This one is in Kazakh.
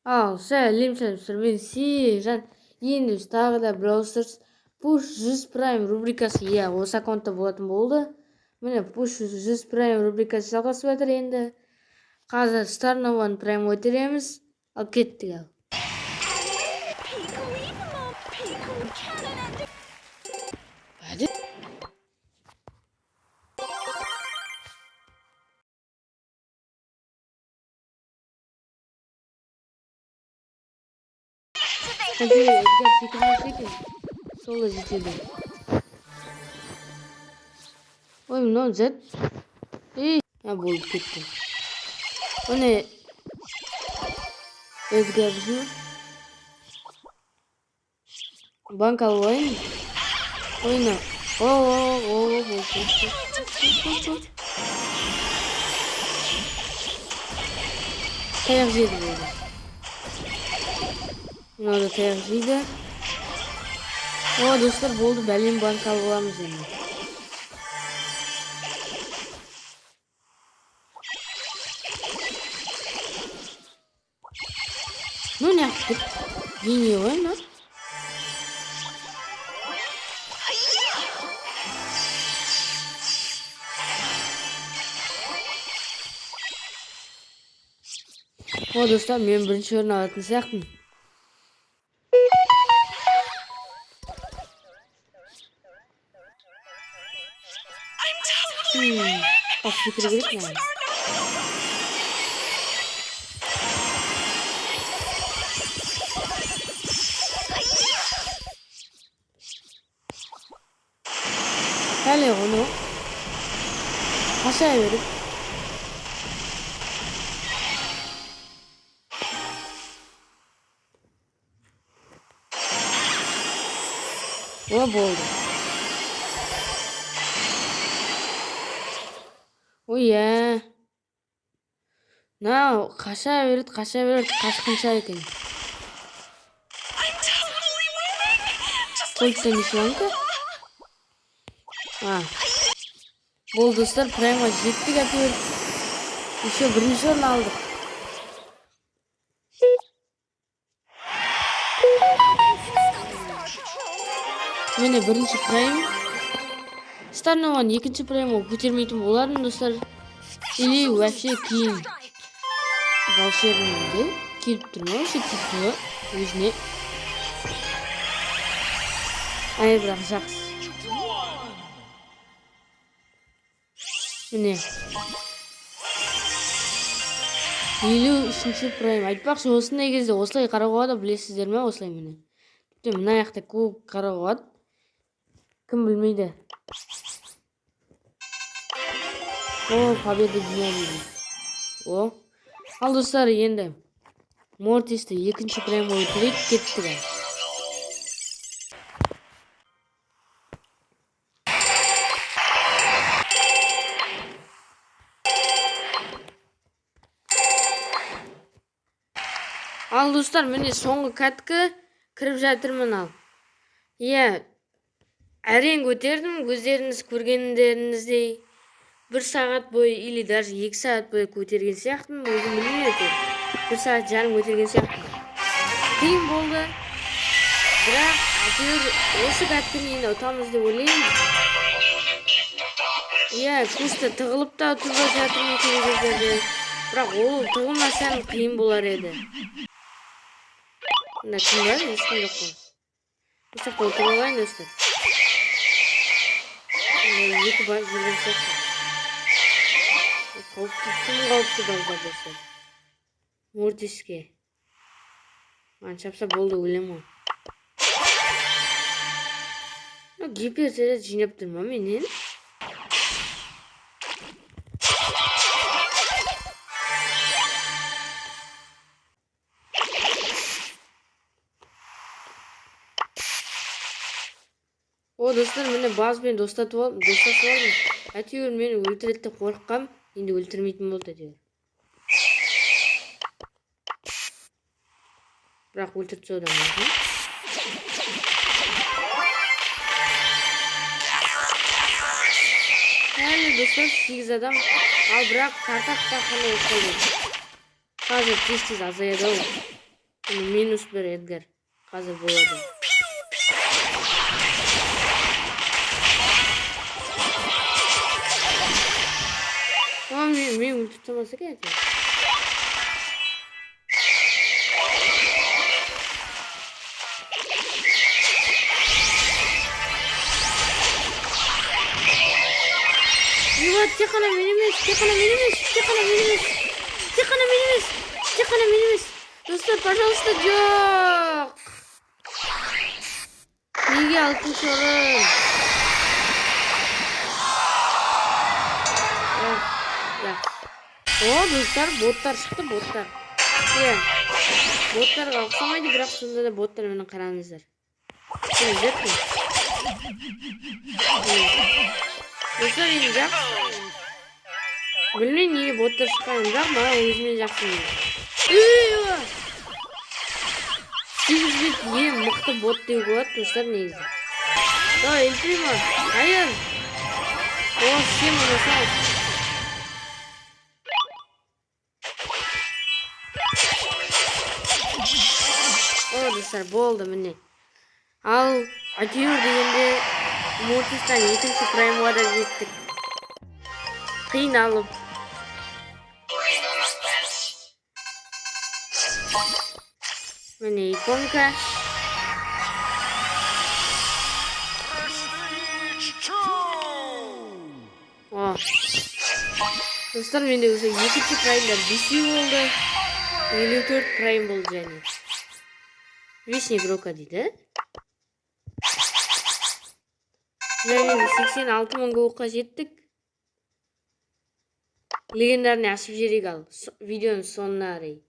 Ал, сәлем, сәлем, мен Сержан. Енді біз тағы да Brawl Stars Push 100 Prime рубрикасы, иә, осы аккаунтта болатын болды. Міне, Push 100 Prime рубрикасы жалғасып жатыр енді. Қазір Star Nova'ны Prime көтереміз. Ал кеттік ал. Hadi. Hadi Edgar секірмесе екен. Сол да жетеді. Ой, мынау зет. Ей, а болды, кетті. Міне, Эдгар жүр. Банк алып алайын. Ойна. О, о, о, болды, болды, болды, болды. Таяқ жеді, болды. Мынау да таяқ жейді. О, достар, болды, бәлем банк алып аламыз енді. Ну, неғып тұр? Гений ғой мынау. О, достар, мен бірінші орын алатын сияқтымын. Бас секіру керек маған. Пәле оны. Қаша беріп. О, болды. Ой, иә. Мынау қаша береді, қаша береді, қашқынша екен. Кольтта неше банка? А. Болды, достар, праймға жеттік әйтеуір. Еще бірінші орын алдық. Міне, бірінші прайм. Star Nova'ны екінші праймға көтермейтін болармын, достар. Или вообще кейін волшебный келіп тұр ма вообще титулы өзіне. Ай, бірақ жақсы. Міне. 53-ші прайм. Айтпақшы, осындай кезде осылай қарауға болады, білесіздер ме, осылай міне. Тіпті мына жақта көп қарауға болады. Кім білмейді. О, победа дня дейді. О. Ал, достар, енді Мортисті екінші праймға көтерейік, кеттік ал. Ал, достар, міне, соңғы катка кіріп жатырмын ал. Иә, әрең көтердім, өздеріңіз көргендеріңіздей. Бір сағат бойы или даже 2 сағат бойы көтерген сияқтымын, өзім білмеймін әйтеуір. 1 сағат жарым көтерген сияқтымын. Қиын болды. Бірақ әйтеуір осы катканы енді ұтамыз деп ойлаймын. Иә, куста тығылып та ұтып жатырмын кей кездерде. Бірақ ол тығылмасам қиын болар еді. Мында кім бар? Ешкім жоқ қой. Осы жақта отырып алайын, достар. Мында екі бар жүрген сияқты. Қауіпті, тым қауіпті бар достар. Мортиске. Маған шапса болды, өлем ғой. Гипер заряд жинап тұр ма менен? О, достар, міне, базбен достатып алдым, достасып алдым. Әйтеуір мені өлтіреді деп қорыққам, енді өлтірмейтін болды әйтеуір. Бірақ өлтіріп тастауы да мүмкін. Әлі, достар, сегіз адам. Ал бірақ карта қана болып қалды. Қазір тез-тез азаяды ау. Міне, минус бір Эдгар қазір болады. О, мен өлтіріп тастамаса екен әйтеуір. Ебать, тек қана мен емес, тек қана мен емес, тек қана мен емес, тек қана мен емес, тек қана мен емес. Достар, пожалуйста, жоқ. Неге алтыншы орын? Эх, жақсы. О, достар, боттар шықты, боттар. Иә, боттарға ұқсамайды, бірақ сонда да боттар, міне, қараңыздар. Міне, қой. Міне. Достар, енді жақсы. Білмеймін, неге боттар шыққанын, бірақ маған өзіме жақсы. Ей, сегіз бет ең мықты бот деуге болады, достар, негізі. Давай, Эль Примо, hayır. О, сен мұны. О, достар, болды, міне. Ал, әйтеуір дегенде Мортистан екінші праймға да жеттік. Қиналып. Міне, иконка. Prestige 2! О. Достар, менде уже екінші праймда бесеу болды. 54 прайм болды және. Вечный игрока дейді. Және де 86 мың голға жеттік. Легендарный ашып жіберейік ал. Видеоның соңына қарай.